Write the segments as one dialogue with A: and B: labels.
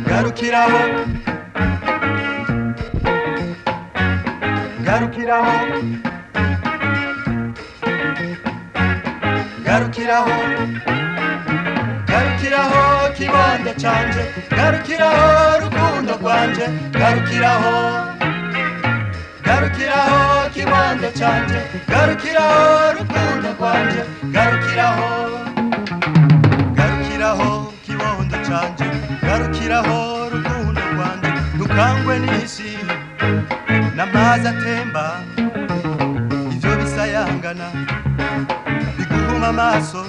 A: Garukiraho, garukiraho, garukiraho, garukiraho kibondo canje, garukiraho rukundo rwanje, garukiraho, garukiraho kibondo canje, garukiraho rukundo rwanje, garukiraho, garukiraho kibondo canje, garukiraho rukundo rwanje, ntukangwe n'isi n'amazi atemba, ivyo bisayangana biguhuma amaso,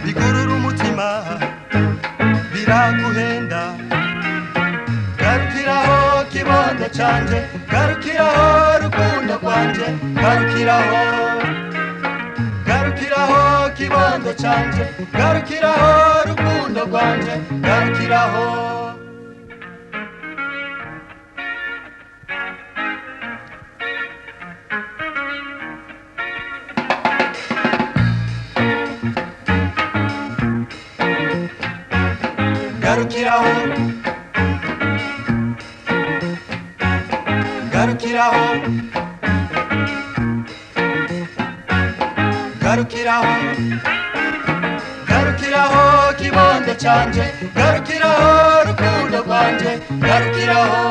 A: bigurura umutima, biraguhenda. Garukiraho kibondo canje, garukiraho rukundo rwanje, garukiraho, garukiraho kibondo canje, garukiraho rukundo rwanje, garukiraho. Garukiraho, garukiraho, garukiraho, garukiraho kibondo canje, garukiraho rukundo rwanje, garukiraho,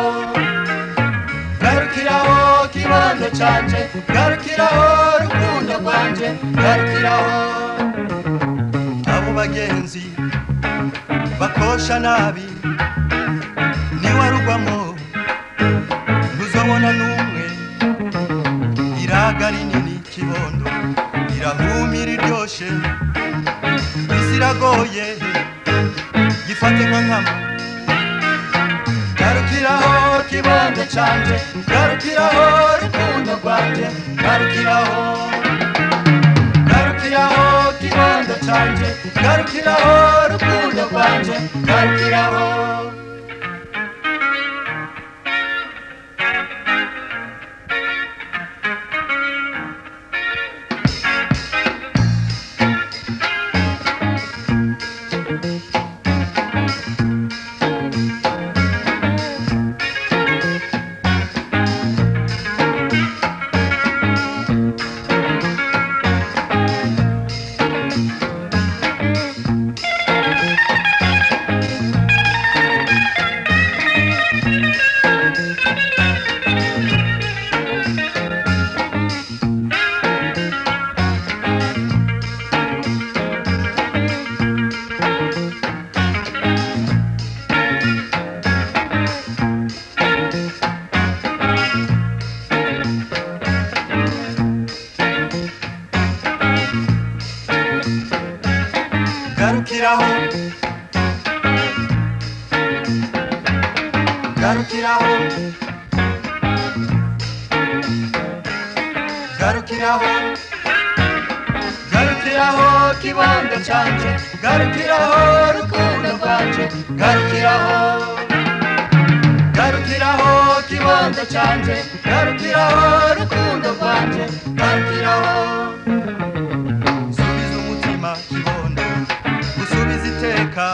A: garukiraho kibondo canje, garukiraho rukundo rwanje, garukiraho. Abo bagenzi bakosha nabi niwarugwamo ntuzobona n'umwe, iraga rinini kibondo irahumira iryoshe, isi iragoye gifate nka nkama. Garukiraho kibondo canje, garukiraho rukundo rwanje, garukiraho, garukiraho kibondo canje, garukiraho rukundo rwanje, garukiraho. Garukiraho, garukiraho, garukiraho, garukiraho kibondo canje, garukiraho rukundo rwanje, garukiraho, garukiraho kibondo canje, garukiraho rukundo rwanje, garukiraho. Subiza umutima kibondo, usubiza iteka,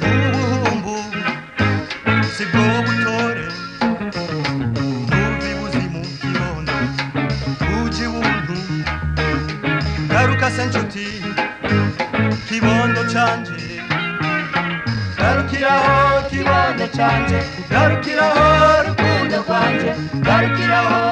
A: ubuhumbu sibwo butore, ntuvi buzimu kibondo uje buntu, garuka se nshuti kibondo canje, garukiraho kibondo canje, garukiraho rukundo rwanje, garukiraho.